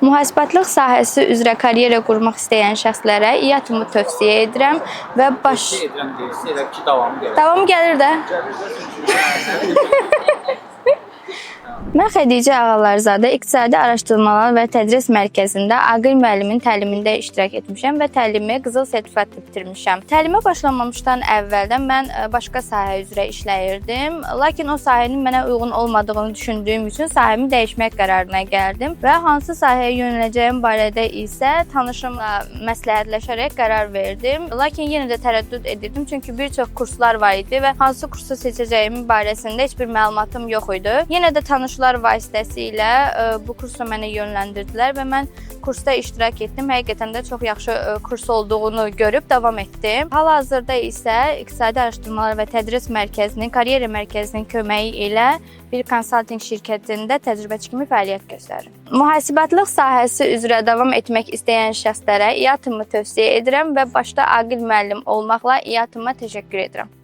Mühasibatlıq sahəsi üzrə karyera qurmaq istəyən şəxslərə İATMı tövsiyə edirəm və baş Tövsiyə edirəm deyirsiz, elə ki davamı gəlir. Davam gəlir də. Gəlir də çünki Mən Xədicə Ağalarzadə İqtisadi Araşdırmalar və Tədris Mərkəzində Aqil müəllimin təlimində iştirak etmişəm və təlimi qızıl sertifikatla bitirmişəm. Təlimə başlamamışdan əvvəldən mən başqa sahə üzrə işləyirdim. Lakin o sahənin mənə uyğun olmadığını düşündüyüm üçün sahəmi dəyişmək qərarına gəldim və hansı sahəyə yönələcəyim barədə isə tanışımla məsləhətləşərək qərar verdim. Lakin yenə də tərəddüd edirdim, çünki bir çox kurslar var idi və hansı kursu seçəcəyim barəsində heç bir məlumatım yox idi. Yenə də tanışlar vasitəsilə bu kursa məni yönləndirdilər və mən kursda iştirak etdim. Həqiqətən də çox yaxşı kurs olduğunu görüb davam etdim. Hal-hazırda isə İqtisadi Araşdırmalar və Tədris Mərkəzinin, Karyera Mərkəzinin köməyi ilə bir konsaltinq şirkətində təcrübəçi kimi fəaliyyət göstərirəm. Mühasibatlıq sahəsi üzrə davam etmək istəyən şəxslərə İATMı tövsiyə edirəm və başda Aqil müəllim olmaqla İATMa təşəkkür edirəm.